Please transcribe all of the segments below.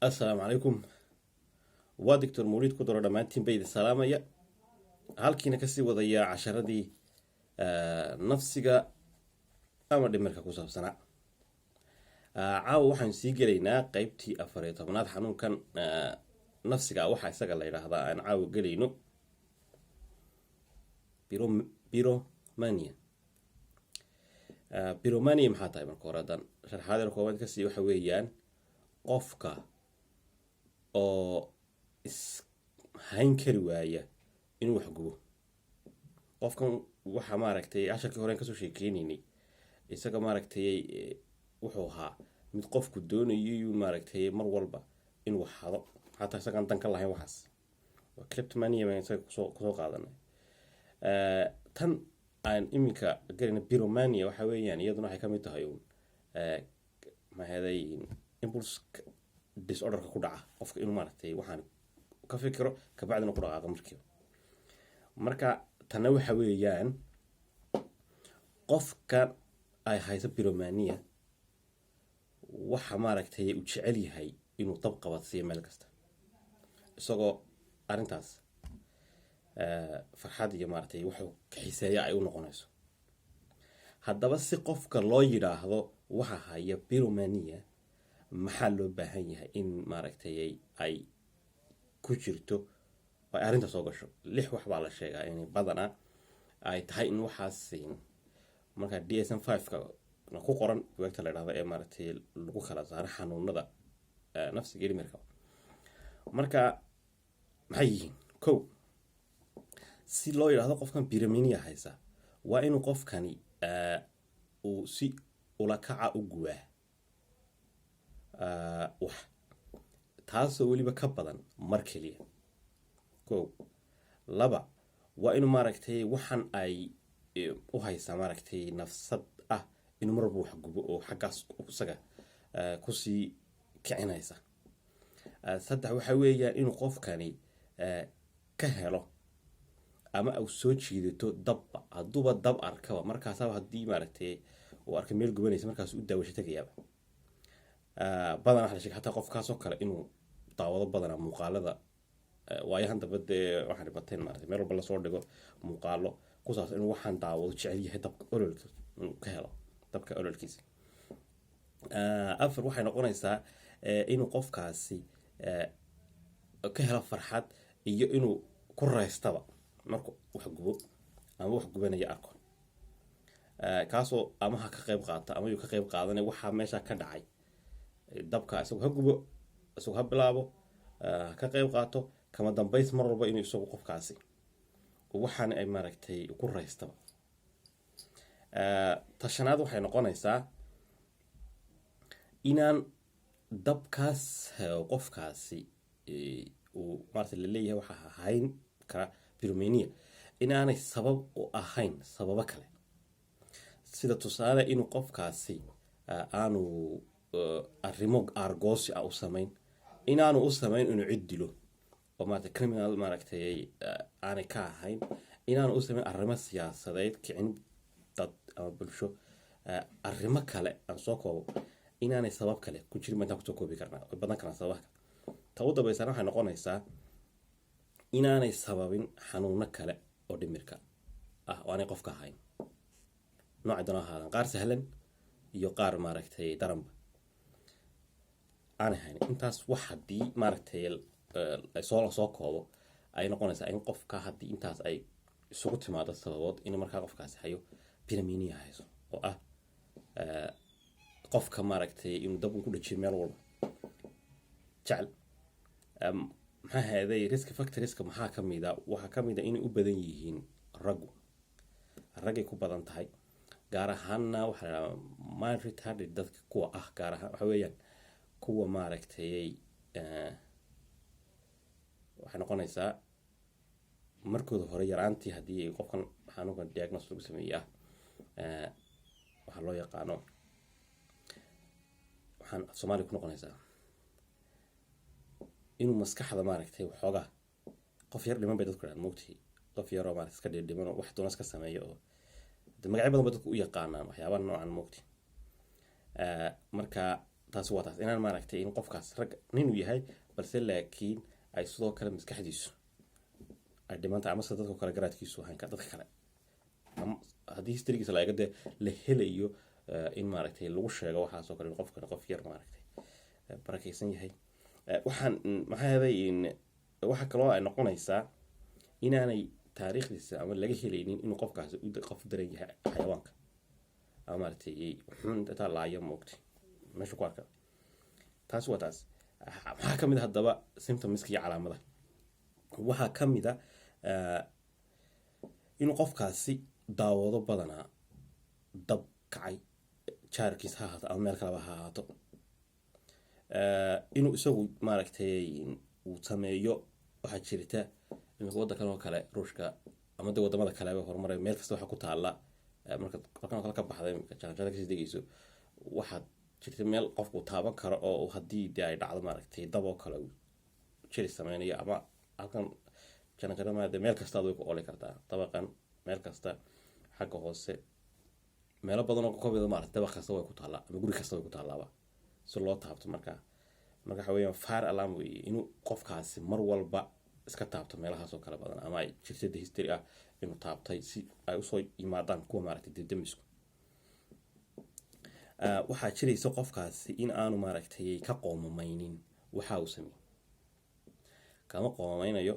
Assalaamu calaykum. Waa Doctor Mawliid ku daro. Dhammaantiin ba idin salaamaya, halkiina kasii wadaya casharadii nafsiga ama dhimirka ku saabsanaa. Caawa waxaan sii gelaynaa qeybtii 14aad. Xanuunkan nafsiga waxaa isaga la yidhaahdaa aan caawa gelayno pyromania. Pyromania maxaa tahay? Marka hore haddaan sharxaad yar kooban kasii, waxa weeyaan qofka oo is hayn kari waaya inuu wax gubo. Qofkan waxa maaragtay casharkii horen kasoo sheekeyneynay, isaga maaragtay wuxuu ahaa mid qofku doonayay maaragtay mar walba inuu wax hado, xataa isagaan dan ka lahayn. Waxaas waa kleptomania baan isaga kusoo qaadanay. Tan aan iminka gelayna, pyromania, waxa weeyaan iyaduna waxay kamid tahay uun maxaaday impulse disorderka ku dhaca qofka, inuu maaragtay waxaan ka fikiro, kabacdina ku dhaqaaqo markiiba. Marka tanna waxa weeyaan qofka ay hayso pyromania waxa maaragtay uu jecel yahay inuu dab qabadsiiyo meel kasta, isagoo arrintaas farxad iyo maaragtay wuxuu xiiseeya ay u noqonayso. Haddaba si qofka loo yidhaahdo waxa haya pyromania, maxaa loo baahan yahay in maaragtay ay ku jirto, ay arrinta soo gasho? Lix wax baa la sheegaa in badanaa ay tahay in waxaas marka DSM 5-ka ku qoran, bugaagta la dhahdo ee maaragtay lagu kala saaro xanuunada nafsiga iyo dhimirka. Marka maxay yihiin? Kow, si loo yidhahdo qofkan pyromania haysa, waa inuu qofkani uu si ulakaca u gubaa wax, taasoo weliba ka badan mar keliya. Kow. Laba, waa inuu maaragtay waxan ay u haysaa maaragtay nafsad ah inuu mar walba wax gubo oo xaggaas isaga kusii kicinaysa. Saddex, waxa weeyaan inuu qofkani ka helo ama uu soo jiidato dabba. Hadduuba dab arkaba, markaasaaba haddii maaragtay uu arkay meel gubanaysa, markaas u daawasho tegayaaba. Badanaa waxa la sheegay xataa qofkaasoo kale inuu daawado badanaa muuqaalada. Waayahan dambe dee waxaan bateen maaragtay meel walba lasoo dhigo muuqaalo ku saabsan inuu waxaan daawado jecel yahay, dabka ololka inuu ka helo, dabka ololkiisa. Afar, waxay noqonaysaa inuu qofkaasi ka helo farxad iyo inuu ku raystaba markuu wax gubo ama wax gubanaya arko, kaasoo ama ha ka qayb qaata ama yuu ka qayb qaadanay waxaa meesha ka dhacay dabka, isagu ha gubo, isagu ha bilaabo, ha ka qayb qaato. Kama dambays mar walba inuu isagu qofkaasi waxaan ay maaragtay ku raystaba. Ta shanaad waxay noqonaysaa inaan dabkaas qofkaasi uu maarata laleeyahay waxaa hayn kara pyromania inaanay sabab u ahayn sababo kale, sida tusaale inuu qofkaasi aanu arrimo aargoosi ah u samayn, inaanu u samayn inuu cid dilo oo maarata criminal maaragtay aanay ka ahayn, inaanu u samayn arrimo siyaasadeed, kicin dad ama bulsho, arrimo kale. Aan soo koobo, inaanay sabab kale ku jirin ba intaan kusoo koobi karnaa, way badan karaan sababaha kale. Ta u dambeysana waxay noqonaysaa inaanay sababin xanuuno kale oo dhimirka ah oo aanay qofka ahayn, nooca doona ahaadan, qaar sahlan iyo qaar maaragtay daranba aanay haynin. Intaas wax haddii maaragtay soo koobo, ay noqonaysaa in qofka haddii intaas ay isugu timaado sababood, inuu markaa qofkaasi hayo pyromania hayso, oo ah qofka maaragtay inuu dab un ku dhajiyo meel walba jecel. Maxaa ahaaday risk factorska? Maxaa kamid a? Waxaa kamid a inay u badan yihiin raggu, raggay ku badan tahay. Gaar ahaanna waxaa la dhahaa mild retarded dadka kuwa ah, gaar ahaan waxa weeyaan kuwa maaragtay waxay noqonaysaa markooda hore yaraantii haddii qofkan xanuunkan diagnose lagu sameeyey ah, waxaa loo yaqaano, waxaan af Soomaaliya ku noqonaysaa inuu maskaxda maaragtay waxoogaa qof yar dhiman bay dadku dhahaan, mogtahay, qof yaroo maaragtay iska dhidhiman oo wax doona iska sameeyo, oo de magacyo badan ba dadku u yaqaanaan waxyaabaha noocan, mogti. Marka Taasi waa taas, inaan maaragtay in qofkaas rag ninuu yahay, balse laakiin ay sidoo kale maskaxdiisu ay dhimanta, amase dadka kale garaadkiisu ahayn dadka kale, haddii historygiisa la eego dee la helayo in maaragtay lagu sheego waxaasoo kale, in qofkan qof yar maaragtay barakaysan yahay. Waxaan maxaa yeelay waxa kaloo ay noqonaysaa inaanay taariikhdiisa ama laga helaynin inuu qofkaasi qof daran yahay xayawaanka ama maaragtay xun intaa laayo moogtay meesha ku arka. Taasi waa taas. Maxaa kamid a haddaba symptomska iyo calaamadaha? Waxaa kamid a inuu qofkaasi daawado badanaa dab kacay, jaarkiis ha ahaato ama meel kaleba ha ahaato, inuu isagu maaragtay uu sameeyo. Waxaa jirta imika waddankan oo kale, Ruushka ama de wadamada kaleba horumaray, meel kasta waxaa ku taala markaad halkan oo kale ka baxday, imika jaranjada kasii degeyso, waxaad jirta meel qofku taaban karo oo haddii de ay dhacdo maaragtay dab oo kale uu jiri sameynayo, ama halkan jaranjaro ma de meel kasta way ku oli kartaa, dabaqan meel kasta xagga hoose, meelo badan oo kamid a maaragtay dabaq kasta way ku taallaa ama guri kasta way ku taallaaba si loo taabto. Marka waxa weeyaan fire alarm weeye, inuu qofkaasi mar walba iska taabto meelahaas oo kale badan, ama ay jirta de history ah inuu taabtay, si ay usoo yimaadaan kuwa maaragtay debdemiska. Waxaa jiraysa qofkaasi in aanu maaragtay ka qoomameynin waxa uu sameeyey, kama qoomameynayo.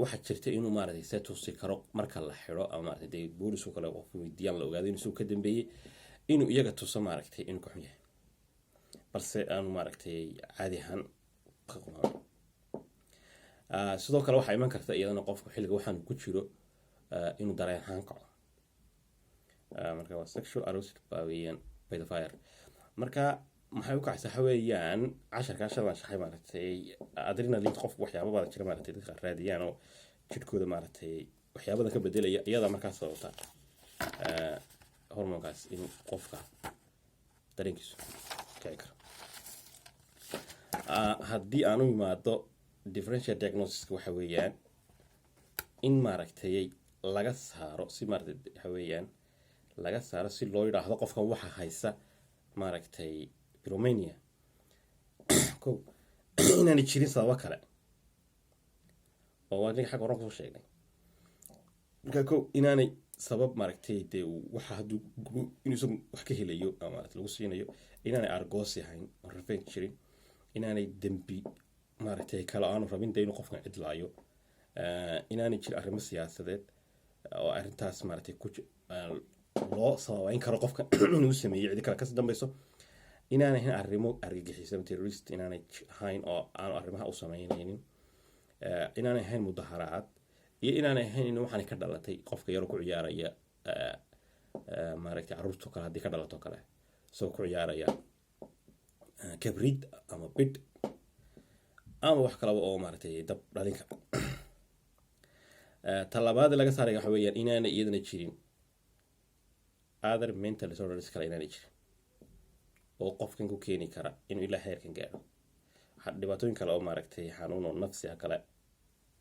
Waxaa jirta inuu maaragtay se tusi karo marka la xiro ama maaragtay dee boolisku kale qof weydiiyaan, la ogaado inuu isagu ka dambeeyey, inuu iyaga tuso maaragtay inuu ka xun yahay, balse aanu maaragtay caadi ahaan ka qoomamayn. Sidoo kale waxaa iman karta iyadana qofku xilliga waxaan ku jiro inuu dareen ahaan kaco. Marka waa sexual aroused baa weeyaan by the fire. Marka maxay u kacaysaa? Waxa weeyaan casharkaa shalan shaxay maaragtay adrenaline, qofku waxyaaba baa jira maaragtay dadka raadiyaan oo jidhkooda maaragtay waxyaabada ka bedelaya, iyada markaas sababta hormoonkaas in qofka dareenkiisu kici karo. Haddii aan u imaado differential diagnosiska, waxa weeyaan in maaragtay laga saaro si maaragtay waxa weeyaan laga saaro si loo yidhaahdo qofkan waxa haysa maaragtay pyromania. Ko, inaanay jirin sababo kale oo waa ninka xagga horan kusoo sheegnay. Marka ko, inaanay sabab maaragtay dee waxa hadduu inuu isagu wax ka helayo ama maaragtay lagu siinayo, inaanay argoosi ahayn oo revenge jirin, inaanay dembi maaragtay kale aanu rabin dee inuu qofkan cidlaayo, inaanay jirin arrimo siyaasadeed oo arrintaas maaragtay ku loo sababeyn karo qofka inuu sameeyey cidi kale kasii dambeyso, inaanay ahayn arrimo argagixiso ama terrorist inaanay ahayn oo aanu arrimaha u sameynaynin, inaanay ahayn mudaharaad, iyo inaanay ahayn in waxaanay ka dhalatay qofka yaroo ku ciyaaraya maaragtay carruurto kale, haddii ka dhalato kale isagoo ku ciyaaraya kabrid ama bidh ama wax kalaba oo maaragtay dab dhalin kara. Talabaad laga saaraya waxa weeyaan inaanay iyadana jirin other mental disorders kale, inaanay jirin oo qofkan ku keeni kara inuu ilaa heerkan gaadho, dhibaatooyin kale oo maaragtay xanuun oo nafsi ah kale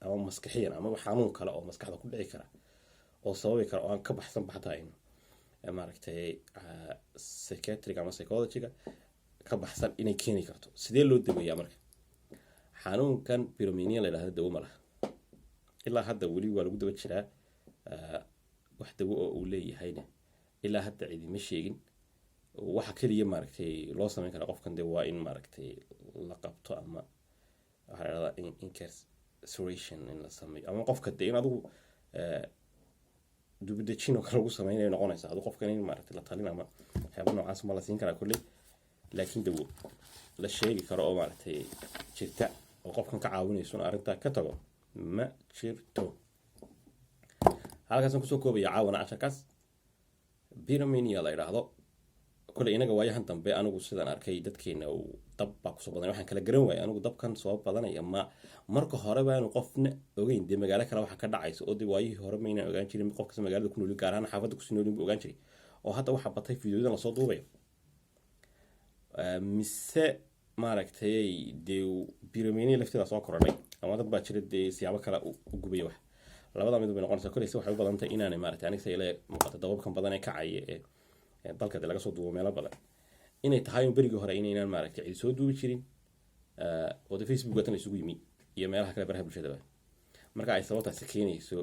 ama maskaxiyan amaba xanuun kale oo maskaxda ku dhici kara oo sababi kara oo aan ka baxsanba xataa in maaragtay psychiatric ama psychologyga ka baxsan inay keeni karto. Sidee loo daweeyaa marka xanuunkan pyromania la yidhahdo? Dawo ma laha ilaa hadda, weli waa lagu daba jiraa. Wax dawo oo uu leeyahayna ilaa hadda cidima sheegin. Waxa keliya maaragtay loo sameyn karaa qofkan de waa in maaragtay la qabto ama waxaa la dhahdaa incarceration in la sameeyo, ama qofka de in adigu dubidejin oo kale lagu sameynayo noqonaysa, adu qofkan in maaragtay la talin ama waxyaaba noocaas ma la siin karaa kolley, laakiin dawo la sheegi karo oo maaragtay jirta oo qofkan ka caawinayso in arrintaa ka tago ma jirto. Halkaasaan kusoo koobaya caawana casharkaas pyromania la yidhaahdo. Kole inaga waayahan dambe anigu sidaan arkay dadkeena uu dab baa kusoo badanay. Waxaan kala garan waayay anigu dabkan soo badanaya ma marka horeba aanu qofna ogeyn dee magaalo kale waxa ka dhacaysa, oo dee waayihii hore maynaan ogaan jirin qof kasta magaalada ku noolin, gaar ahaan xaafadda kusii noolin buu ogaan jiray, oo hadda waxaa batay fiidiyodan lasoo duubayo, mise maaragtay dee pyromania lafteeda soo korodhay ama dad baa jira dee siyaabo kale u gubaya wax. Labada mid bay noqonaysaa. Koleyse waxay u badan tahay inaanay maaragtay aniga ila muuqata dababkan badan ee kacaya ee dalka dee laga soo duubo meelo badan. Inay tahay un berigii hore inaynaan maaragtay cidi soo duubi jirin oo de Facebook tan isugu yimi iyo meelaha kale, baraha bulshadaba. Marka ay sababtaasi keenayso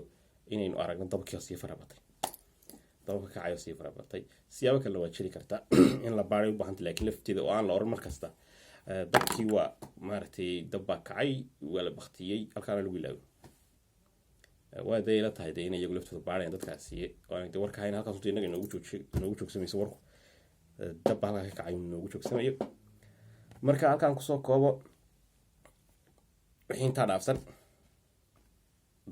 inaynu aragno dabkii oo sii farabatay, dababka kacayo sii farabatay. Siyaabo kalena waa jiri karta in la baaray u baahanta, laakiin lafteeda oo aan la oran mar kasta dabkii waa maaragtay, dab baa kacay, waa la baktiyey, halkaana lagu ilaawo. Waa day la tahay de inay iyagu laftooda baarayaan dadkaasi oo aan de warka hayna halkaas inta innaga inoogu jooji, inoogu joogsamayso warku. Dab baa halkaa ka kacay inoogu joogsamayo. Marka halkaan kusoo koobo wixii intaa dhaafsan,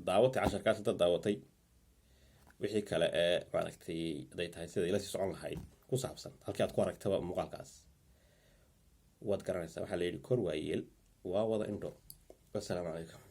daawatay casharkaas inta daawatay, wixii kale ee maaragtay haday tahay sida ila sii socon lahayd ku saabsan, halkii aad ku aragtaba muuqaalkaas waad garanaysaa. Waxaa la yidhi, kor waayeel waa wada indho. Wassalaamu calaykum.